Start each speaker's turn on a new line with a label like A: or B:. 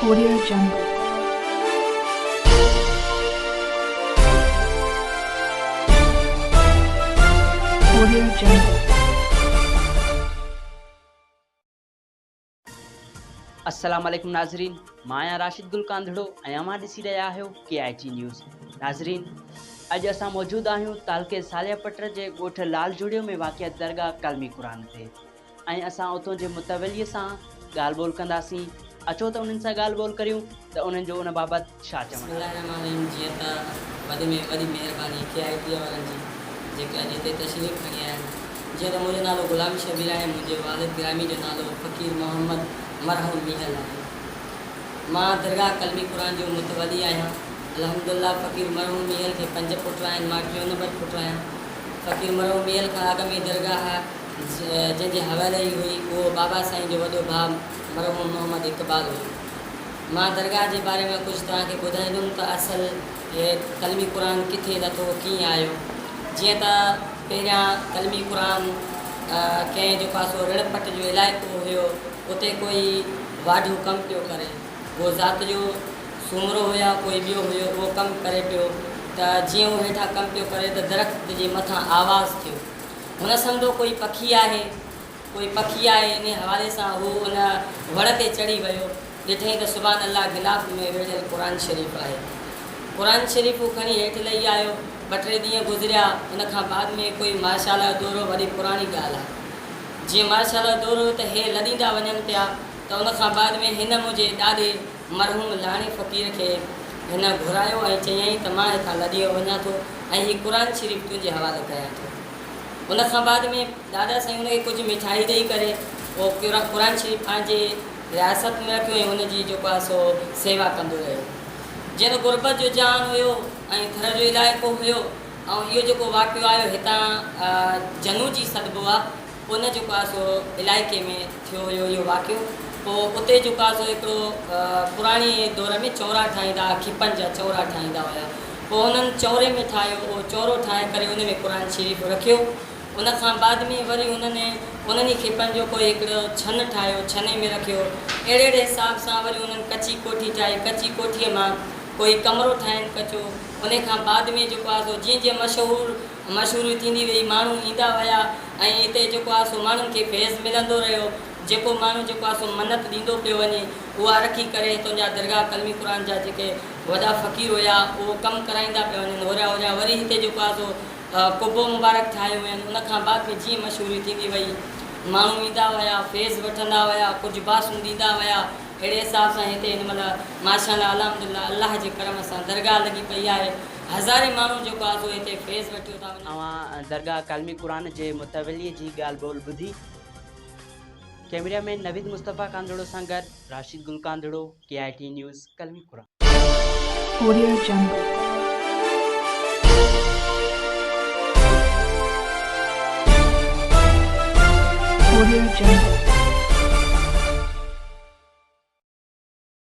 A: Audio Jungle. Audio Jungle.
B: السلام عليڪم ناظرين مان آهيان راشد گل ڪانڌڙو ۽ اوهان ڏسي رهيا آهيو ڪي آء ٽي نيوز ناظرين اڄ اسان موجود آهيون تعلقي صالح پٽ جي ڳوٺ لال جوڙيو ۾ واقع درگاهه ڪلمي قرآن تي ۽ اسان اتون جي متولي سان ڳالهه ٻولهه ڪنداسين. اچو ته انهن سان ڳالهه ٻولهه ڪريون ته انهن جو ان بابت ڇا چوڻ
C: بسم الله الرحمٰن الرحيم جيئن ته وڏي ۾ وڏي مهرباني ڪي آء ٽي وارن جي جيڪي اڄ هتي تشريف کڻي آيا آهن. جيئن ته منهنجو نالو غلام شبير آهي منهنجي والد گرامي جو نالو فقير محمد مرحوم ميهل آهي. مان درگاهه قلمي قرآن جو متولي آهيان. الحمدلله فقير مرحوم ميهل کي پنج پٽ آهن مان ٽيون نمبر پٽ آهيان. فقير مرحوم ميهل کان اڳ ۾ درگاهه جنهن جي حوالي ئي هئي، اهو بابا سائين جو وڏو ڀاء مرحوم محمد اقبال هيو. مان درگاهه جي باري ۾ ڪجهه توهان کي ٻڌائيندم ته اصل هي قلمي قرآن ڪٿي لٿو، ڪيئن آيو. جيئن ته پهريان قلمي قرآن ڪنهن جيڪو آهي سو رڙ پٽ جو علائقو هيو، اتي ڪوئي واڍو ڪم پيو ڪري. اهو ذات جو سومرو هو يا ڪوئي ٻيو هيو، اهو ڪم ڪري پيو ته جيئن هو هيٺان ڪم پيو ڪري ته درخت جي مٿان آواز ٿيو. هن سمجهيو ڪوئي پکي آهي، ڪوئي پکي آهي، انهي حوالي سان هو ان وڻ تي چڙهي ويو، ڏٺائين ته سبحان الله غلاف ۾ ويڙهيل قرآن شريف آهي. قرآن شريف هو کڻي هيٺ لهي آيو، ٻه ٽي ڏينهن گذريا، ان کان بعد ۾ ڪوئي مارشالا جو دور هو، وڏي پراڻي ڳالهه آهي. جيئن مارشالا جو دور هو ته هي لڏيندا وڃن پيا ته ان کان بعد ۾ هن منهنجي ڏاڏي مرحوم لاڻي فقير کي هن گهرايو ۽ چيائين ته مان هتان لڏيو وڃان ٿو ۽ هي قرآن شريف تنهنجي حوالي ڪيان ٿو. ان کان بعد ۾ ڏاڏا سائين ان کي ڪجهه مٺائي ڏئي ڪري اهو قرآن شريف پنهنجي رياست ۾ رکيو ۽ ان جي جيڪو آهي سو سيوا ڪندو رهيو. جيئن ته غربت جو جهان هيو ۽ ٿر جو علائقو هيو ۽ اهو جيڪو واقعو آيو هتان جنوجي سڏبو آهي ان جيڪو آهي سو علائقي ۾ ٿيو هيو اهو واقعو پوء اتي جيڪو آهي سو هڪڙو پراڻي دور ۾ چونرا ٺاهيندا هئا کپن جا چونرا ٺاهيندا هيا پوء انهن چونري ۾ ٺاهيو اهو چونرو ٺاهي ڪري ان ۾ قرآن شريف رکيو ان کان بعد ۾ وري انهن انهن ئي کپن جو ڪوئي هڪڙو ڇن ٺاهيو ڇني ۾ رکيو اهڙي اهڙي حساب سان وري انهن ڪچي ڪوٺي ٺاهي ڪچي ڪوٺيء مان ڪوئي ڪمرو ٺاهين ڪچو ان کان بعد ۾ جيڪو آهي سو جيئن جيئن مشهور مشهوري ٿيندي وئي، ماڻهو ايندا ويا ۽ اتي جيڪو آهي سو ماڻهن کي فيض ملندو رهيو، جيڪو ماڻهو جيڪو آهي سو منت ڏيندو پيو وڃي، اها رکي ڪري هتون جا درگاهه قلمي قرآن جا جيڪي وڏا فقير هيا اهو ڪم ڪرائيندا پيا وڃن، هوريان هوريان وري هتي جيڪو آهي سو قبو مبارڪ ٺاهيو وين، ان کان بعد ۾ جيئن مشهوري ٿيندي وئي، ماڻهو ايندا ويا، فيض وٺندا ويا، ڪجهه باسون ڏيندا ويا، اهڙي حساب سان هتي هن مهل ماشاءالله الحمدلله الله جي ڪرم سان درگاهه لڳي پئي آهي. هزارين ماڻهو جيڪو آهي سو هتي فيض وٺيو ٿا وڃن.
B: اوهان درگاهه ڪالمي قرآن جي متولي جي ڳالهه ٻولهه ٻڌي. ڪئميرا مين نويد مصطفيٰ ڪانڌڙو سان گڏ Rashid Gul Kandhro, K I T news, Kalmi Quran.
A: Audio Jungle. Audio Jungle.